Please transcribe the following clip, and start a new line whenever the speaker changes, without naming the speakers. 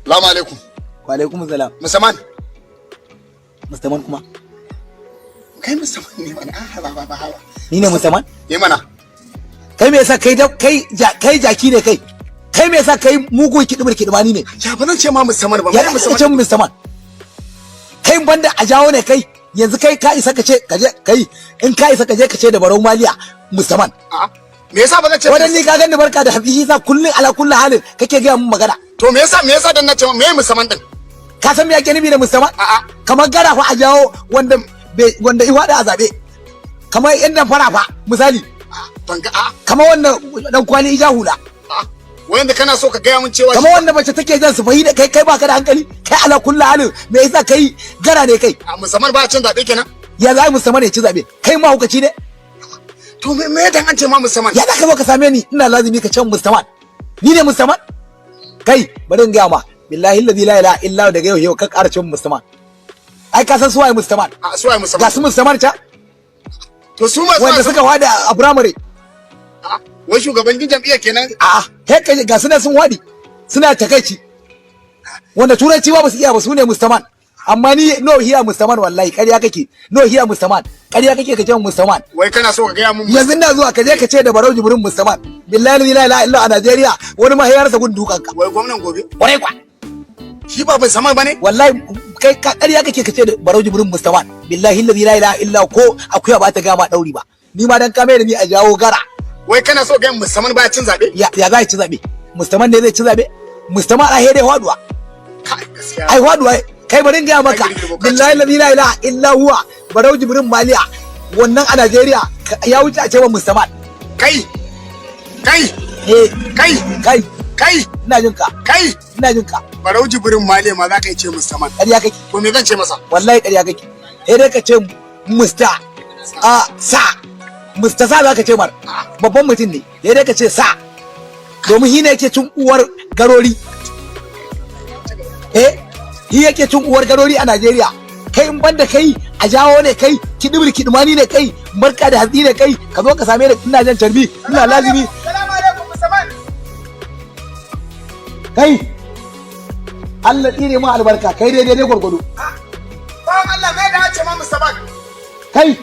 Salamu alaikum.
Wa alaikum salam.
Musamman.
Mustaman kuma?
Kai musamman ne mana. Ah, ba ba ba ba.
Ni ne mustaman?
Yi mana.
Kai me yasa kai kai kai jaki ne kai? Kai me yasa kai mugun kidimar kidimani ne?
Ya ba zan ce ma musamman ba.
Ya
Mai
ka
musamman.
ce mustaman? Kai banda a jawo ne kai? Yanzu kai ka isa ka ce ka je kai, in ka isa ka je ka ce da Barau Maliya mustaman.
A'a. Me yasa ba zan ce?
Wadan ni ka gani barka da hafi yasa kullun ala kullu halin kake ga mun magana.
To me yasa dan na ce me musamman din?
Ka san me ake nufi da mustaman?
A'a.
Kamar gara fa a jawo wanda wanda i wada a zabe. Kamar yan dan fara fa misali.
Ban ga, a'a.
Kamar wannan dan kwali ija hula.
A'a. Wanda kana so ka gaya mun cewa
kamar wanda mace take jan su fahi da kai, kai baka da hankali, kai ala kullu halin me yasa kai gara ne kai?
A musamman ba cin zabe kenan?
Ya za musamman ya ci zabe? Kai ma hukaci ne?
To me dan an ce ma musamman?
Ya za ka zo ka same ni ina lazimi ka ce musamman? Ni ne musamman? Kai, bari in gaya ma, billahi allazi la ilaha illa, daga yau yau ka ƙara cin musamman. Ai ka san su waye musamman?
A su waye musamman?
Ga su musamman ca.
To su ma
wanda suka wada a primary.
Wai shugaban jam'iyyar kenan?
A'a, kai ga suna sun wadi suna takaici, wanda turanci ba su iya ba, su ne mustaman. Amma ni no here mustaman, wallahi ƙarya kake. No here mustaman, ƙarya kake ka ce mustaman.
Wai kana so ka gaya mun
Yanzu ina zuwa, ka je ka ce da Barau Jibrin mustaman. Billahi la ilaha illa, a Najeriya wani ma ya rasa gun dukan ka.
Wai gwamnan gobe?
Kwarai kwa.
Shi ba musamman bane?
Wallahi kai ka ƙarya kake ka ce da Barau Jibrin mustaman. Billahi la ilaha illa, ko akuya ba ta gama dauri ba. Ni ma dan kame da ni a jawo gara.
Wai kana so ga musamman ba cin zabe?
Ya ya za ci zabe? Mustaman ne zai ci zabe? Mustaman a hede haduwa.
Kai, gaskiya.
Ai haduwa. Kai, bari in gaya maka, billahi la ilaha illa huwa, Barau Jibrin Maliya wannan a Najeriya ya wuce a cewa mustaman.
Kai, kai.
Eh.
Kai.
Kai.
Kai.
Ina jin ka.
Kai.
Ina jin ka.
Barau Jibrin Maliya ma za ka yi ce musamman?
Ƙarya kake.
To me zan ce masa?
Wallahi ƙarya kake. Sai dai ka ce musta a sa musta sa za ka ce mar, babban mutum ne. Sai dai ka ce sa, domin shi ne yake cin uwar garori. Eh, shi yake cin uwar garori a Najeriya. Kai in banda kai a jawo ne kai, kidibir kidimani ne kai, barka da hatsi ne kai, ka zo ka same ni ina jan carbi ina lazimi.
Salamu alaikum, musamman.
Kai, Allah tsire mu albarka, kai dai dai gwargwado.
Bawan Allah, mai da ce ma musamman?
Kai.